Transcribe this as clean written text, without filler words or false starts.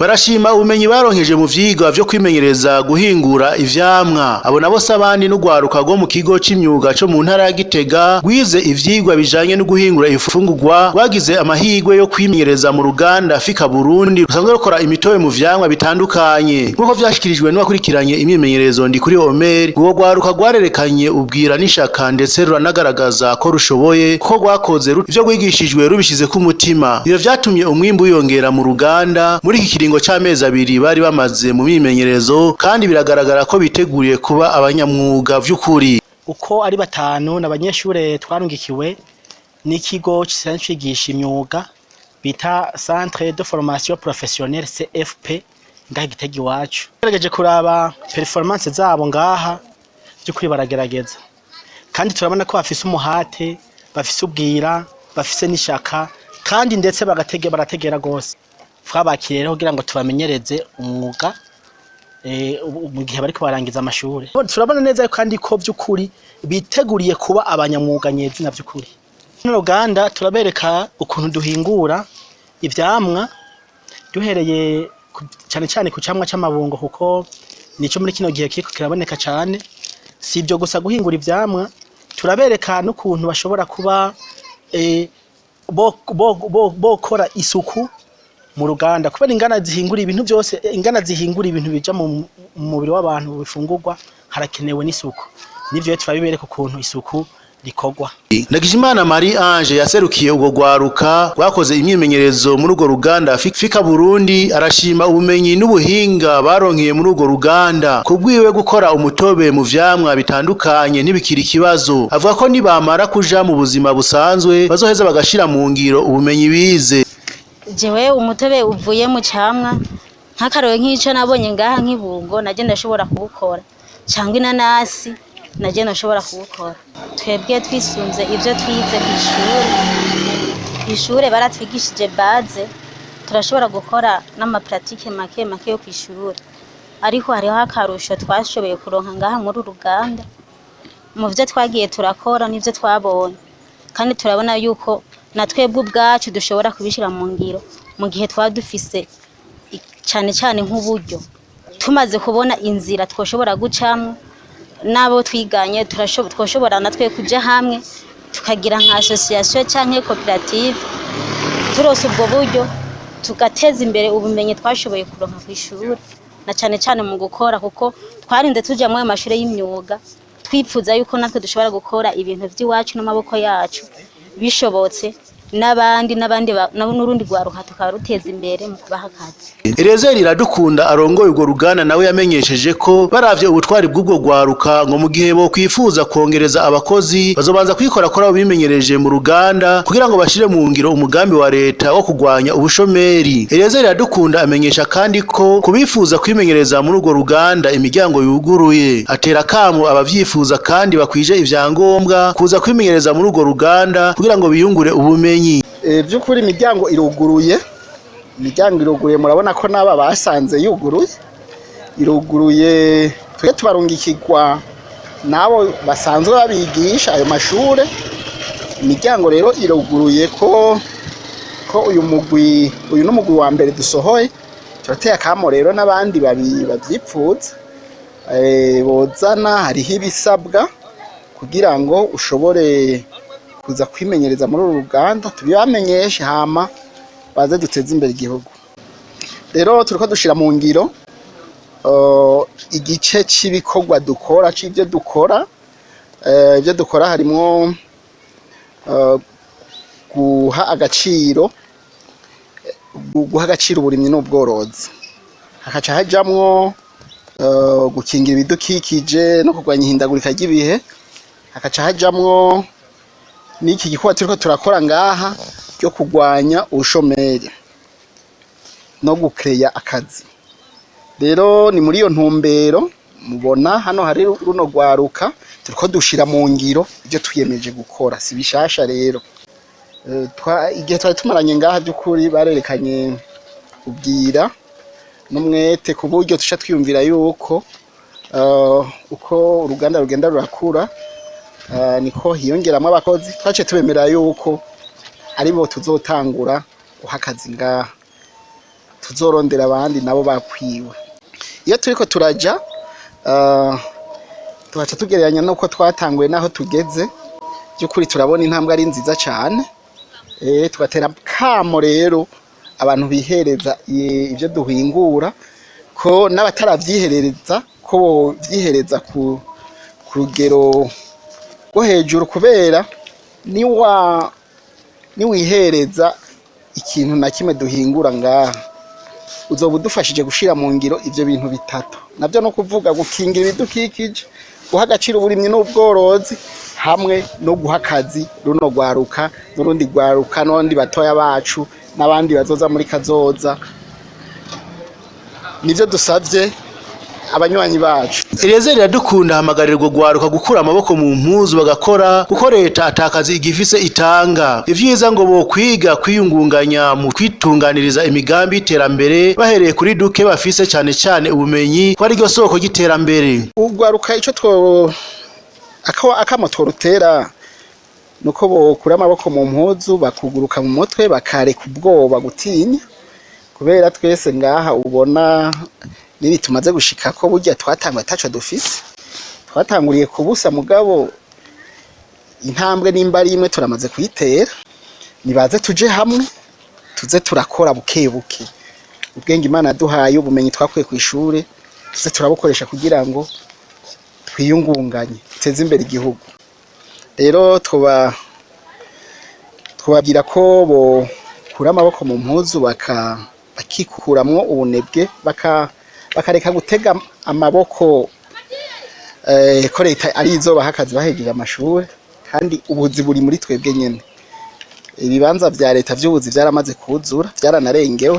Barashima ubumenyi baronkeje mu vyigwa vyo kwimenyereza guhingura ivyamwa. Abo nabo si abandi, n'urwaruka rwo mu kigo c'imyuga co mu ntara ya Gitega, rwize ivyigwa bijanye no guhingura ifungurwa. Rwagize amahirwe yo kwimenyereza mu ruganda Fika Burundi, rusanzwe rukora imitobe mu vyamwa bitandukanye. Nk'uko vyashikirijwe n'uwakurikiranye imyimenyerezo, Ndikuri Omer, urwo rwaruka rwarerekanye ubwira n'ishaka, ndetse ruranagaragaza ko rushoboye, kuko rwakoze ivyo rwigishijwe rubishize ku mutima. Ivyo vyatumye umwimbu wiyongera mu ruganda muri iki kiringo c'amezi 2 bari bamaze mu myimenyerezo, kandi biragaragara ko biteguriye kuba abanyamwuga vy'ukuri. Uko ari batanu n'abanyeshure twarungikiwe n'ikigo gisanzwe cigisha imyuga bita Centre de Formation Professionnelle, CFP, ngaha Gitega iwacu. Gerageje kuraba performance zabo ngaha, by'ukuri baragerageza, kandi turabona ko bafise umuhate, bafise ubwira, bafise n'ishaka, kandi ndetse bagatege barategera gose. Twabakiriye rero kugira ngo tubamenyereze umwuga mu gihe bariko barangiza amashure. Turabona neza kandi ko vy'ukuri biteguriye kuba abanyamwuga nyezina vy'ukuri. Runo ruganda turabereka ukuntu duhingura ivyamwa, duhereye cane cane ku camwa c'amabungo, kuko nico muri kino gihe kiriko kiraboneka cane. Si ibyo gusa guhingura ivyamwa, turabereka n'ukuntu bashobora kuba bokora isuku mu ruganda, kubera ingana zihingura ibintu byose, ingana zihingura ibintu bija mu mubiri w'abantu bifungurwa, harakenewe n'isuku. Nivyo rero turabibereka ukuntu isuku rikorwa. Ndagijimana Marie Ange yaserukiye urwo rwaruka rwakoze imyimenyerezo muri urwo ruganda Fika Burundi arashima ubumenyi n'ubuhinga baronkeye muri urwo ruganda. Kubwiwe, gukora umutobe mu vyamwa bitandukanye ntibikiri ikibazo. Avuga ko nibamara kuja mu buzima busanzwe bazoheza bagashira mu ngiro ubumenyi bize. Jewe umutobe uvuye mu camwa, nk'akarorero nk'ico nabonye ngaha, nk'ibungo, naje ndashobora kuwukora, cyangwa inanasi naje ndashobora kuwukora. Twebwe twisunze ivyo twize kw'ishure, kw'ishure baratwigishije base, turashobora gukora n'ama pratiques make make yo kw'ishure, ariko hariho akarusho twashoboye kuronka ngaha muri uru ruganda mu vyo twagiye turakora n'ivyo twabonye, kandi turabona yuko na twebwe ubwacu dushobora kubishira mu ngiro mu gihe twaba dufise cane cane nk'uburyo. Tumaze kubona inzira twoshobora gucamwo n'abo twiganye, twoshobora natwe kuja hamwe tukagira nka association canke koperative, turose ubwo buryo, tugateza imbere ubumenyi twashoboye kuronka kw'ishure, na cane cane mu gukora, kuko twarinze tuja muri ayo mashure y'imyuga twipfuza yuko natwe dushobora gukora ibintu vy'iwacu n'amaboko yacu, bishobotse n'abandi n'abandi n'urundi rwaruka tukaruteza imbere mu kubaha akazi. Eliezer Iradukunda arongoye urwo ruganda nawe yamenyesheje ko baravye ubutwari bw'ubwo rwaruka, ngo mu gihe bokwifuza kongereza abakozi bazobanza kwikora kuri abo bimenyereje mu ruganda, kugira ngo bashire mu ngiro umugambi wa leta wo kurwanya ubushomeri. Eliezer Iradukunda amenyesha kandi ko kubifuza kwimenyereza muri urwo ruganda imiryango yuguruye. Atera kamo abavyifuza kandi bakwije ivyangombwa kuza kwimenyereza muri urwo ruganda kugira ngo biyungure ubumenyi. By'ukuri imiryango iruguruye, imiryango iruguruye. Murabona ko n'aba basanze yuguruye, iruguruye. Twe tubarungikirwa n'abo basanzwe babigisha ayo mashure. Imiryango rero iruguruye, ko uyu mugwi, uyu n'umugwi wa mbere dusohoye. Turateye akamo rero n'abandi bavyipfuza bozana. Hariho ibisabwa kugira ngo ushobore kuza kwimenyereza muri uru ruganda, tubibamenyeshe, hama baze duteze imbere igihugu. Rero turiko dushira mu ngiro igice c'ibikorwa dukora, c'ivyo dukora. Ivyo dukora harimwo guha agaciro uburimyi n'ubworozi, hakaca hajamwo gukingira ibidukikije no kurwanya ihindagurika ry'ibihe, hakaca hajamwo n'iki gikorwa turiko turakora ngaha ryo kurwanya ubushomeri no gukeya akazi. Rero ni muri iyo ntumbero mubona hano hari runo rwaruka, turiko dushira mu ngiro ivyo twiyemeje gukora. Si bishasha rero. Igihe twari tumaranye ngaha, by'ukuri barerekanye ubwira n'umwete, ku buryo tuca twiyumvira yuko uko uruganda rugenda rurakura niko hiyongeramwo abakozi. Twaciye tubemerera yuko aribo tuzotangura guha akazi ngaha. Tuzorondera abandi nabo bakwiwe. Iyo turiko turaja tugaca tugereranya nuko twatanguye naho tugeze, by'ukuri turabona intambwe ari nziza cyane. Tugatera kamo rero abantu bihereza ibyo duhingura, ko n'abataravyihereza ko bovyihereza ku rugero rwo hejuru, kubera niwihereza ikintu na kimwe duhingura ngaha, uzoba udufashije gushira mu ngiro ivyo bintu bitatu, navyo no kuvuga gukingira ibidukikije, guha agaciro uburimyi n'ubworozi, hamwe no guha akazi runo rwaruka n'urundi rwaruka n'abandi batoya bacu n'abandi bazoza muri kazoza. Nivyo dusavye abanywanyi bacu. Eliezer Iradukunda ahamagarirwa gwaruka gukura amaboko mu mpuzu bagakora, kuko leta atakazi igifise itanga. Ivyiza ngo bokwiga kwiyungunganya mu kwitunganiriza imigambi y'iterambere bahereye kuri duke bafise, cane cane ubumenyi, ko ariryo soko ry'iterambere. Ugwaruka, ico two akamo tworutera nuko bokura amaboko mu mpuzu, bakuguruka mu mutwe, bakareka ubwoba, gutinya, kubera twese ngaha ubona nibi tumaze gushikako, burya twatangwa ataco dufise, twatanguriye kubusa. Mugabo intambwe nimba ari imwe turamaze kuyitera. Nibaze tuje hamwe, tuze turakora buke buke. Ubwenge Imana yaduhaye, ubumenyi twakuye kw'ishure, tuze turabukoresha kugira ngo twiyungunganye, duteze imbere igihugu. Rero twababwira ko bokura amaboko mu mpuzu, bakikuramwo ubunebwe, bakareka gutega amaboko ko leta ari izobaha akazi bahejeje amashure, kandi ubuzi buri muri twebwe nyene. Ibibanza vya leta vy'ubuzi vyaramaze kuzura, vyaranarengewe.